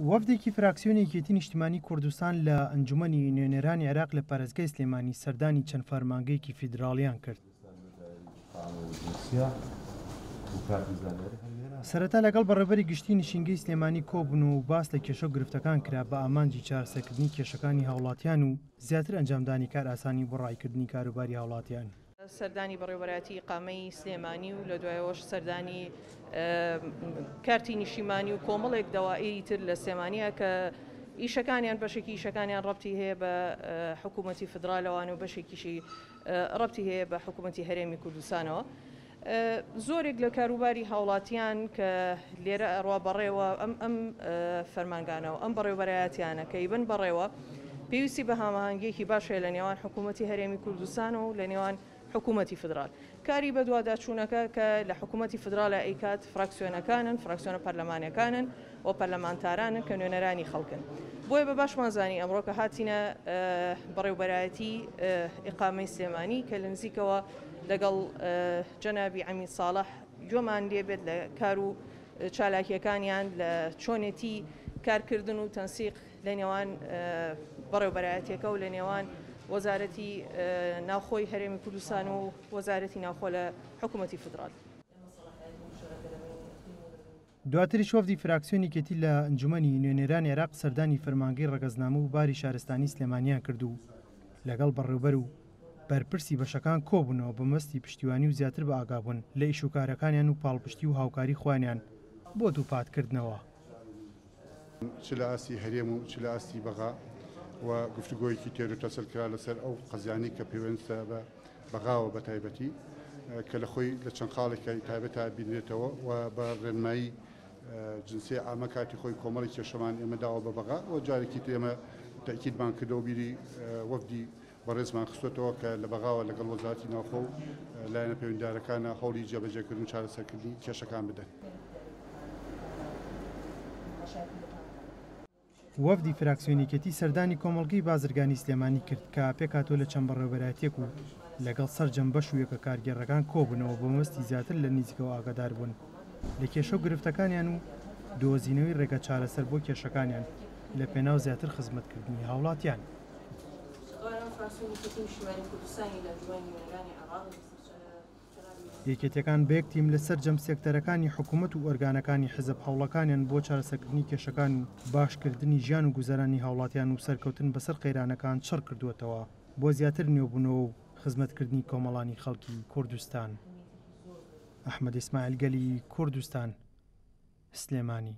وەفدێکی فراکسیۆنی یەکێتی نیشتیمانی کوردستان لە ئەنجومەنی نوێنەرانی عێراق لە پارێزگای سلێمانی سەردانی چەند فەرمانگەیەکی فیدراڵیان کرد. سەرەتا لەگەڵ بەڕێوەبەری گشتیی نشینگەی سلێمانی کۆبوونەوە و باس لە کێشە و گرفتەکان کرا بە ئامانجی چارەسەرکردنی کێشەکانی هاوڵاتیان و زیاتر ئەنجامدانی کارئاسانی بۆ ڕاییکردنی کاروباری هاوڵاتیان. سەردانی بەڕێوەبەرایەتی ئیقامەی سلێمانی و لە دوایەوەش سەردانی کارتی نیشتیمانی و کۆمەڵێک دەوائیری تر لە سلێمانیە کە ئیشەکانیان بەشێکی ئیشەکانیان ڕەبتی هەیە بە حکوومەتی فدرالەوان و بەشێکیشی ڕەبتی هەیە بە حکوومەتی هەرێمی کوردستانەوە. زۆرێک لە کاروباری هاوڵاتیان کە لێرە ئەڕوا بەڕێوە ئەم ئەم فەرمانگانە و ئەم بەڕێوبەرایەتیانە کە ئیبن بەڕێوە پێویستی بە هاماهەنگیەکی باش هەیە لە نێوان حکوومەتی هەرێمی کوردستان و لە نێوان حکوومەتی فدرال. کاری بەدواداچوونەکە کە لە حکوومەتی فدرالە ئەیکات فراکسیۆنەکانن، فراکسیۆنە پەرلەمانیەکانن و پەرلەمانتارانن کە نوێنەرانی خەڵکن. بۆیە بە باشمان زانی ئەمڕۆ کە هاتینە بەڕێوبەرایەتی ئیقامەی سلێمانی کە لە نزیکەوە لەگەڵ جەنابی عەمید ساڵح گوێمان لێ بێت لە کار و چالاکیەکانیان لە چۆنێتی کارکردن و تەنسیق لە نێوان بەڕێوبەرایەتیەکە و لە نێوان وەزارەتی ناوخۆی هەرێمی کوردستان و وەزارەتی ناوخۆ لە حکوومەتی فیدراڵ. دواتریش وەفدی فراکسیۆنی یەکێتی لە ئەنجومەنی نوێنەرانی عێراق سەردانی فەرمانگەی ڕەگەزنامە و باری شارستانی سلێمانیان کرد و لەگەڵ بەڕێوبەر و بەرپرسی بەشەکان کۆبوونەوە بەمەبەستی پشتیوانی و زیاتر بەئاگابوون لە ئیشوکارەکانیان و پاڵپشتی و هاوکاری خۆیانیان بۆ دووپاتکردنەوە. چ لە ئاستی هەرێم و چ لە ئاستی بەغا و گفتوگۆیەکی تێروتەسەل کرا لەسەر ئەو قەزیانەی کە پەیوەندە بە بەغاوە بە تایبەتی کە لە خۆی لە چەند خاڵێکی تایبەتا بینرێتەوە و بە ڕێنمایی جنسی عامە کاتی خۆی کۆمەڵی کێشەمان ئێمە داوە بە بەغا و جارێکی تر ئێمە تەئکیدمان کردەوە بیری وەفدی بەڕێزمان خستۆتەوە کە لە بەغاوە لەگەڵ وەزارەتی ناوخۆ و لایەنە پەیوەندیدارەکانە هەوڵی جێبەجێکردن و چارەسەرکردنی کێشەکان بدەن. وەفدی فراکسیۆنی یەکێتی سەردانی کۆمەڵگەی بازرگانی سلێمانی کرد کە پێکهاتووە لە چەند بەڕێوەبەرایەتیەک و لەگەڵ سەرجەم بەش و یەکە کارگێڕەکان کۆبوونەوە بە مەبەستی زیاتر لە نیزیکەوە ئاگاداربوون لە کێشە و گرفتەکانیان و دۆزینەوەی ڕێگە چارەسەر بۆ کێشەکانیان لە پێناو زیاتر خزمەتکردنی هاوڵاتیان. یەکێتیەکان بە یەک تیم لە سەرجەم سێکتەرەکانی حکومەت و ئۆرگانەکانی حزب هەوڵەکانیان بۆ چارەسەرکردنی کێشەکان و باشکردنی ژیان و گوزەرانی هاوڵاتیان و سەرکەوتن بەسەر قەیرانەکان چڕ کردووەتەوە بۆ زیاتر نوێبوونەوە و خزمەتکردنی کۆمەڵانی خەڵکی کوردستان. ئەحمەد ئیسماعیل گەلی کوردستان، سلێمانی.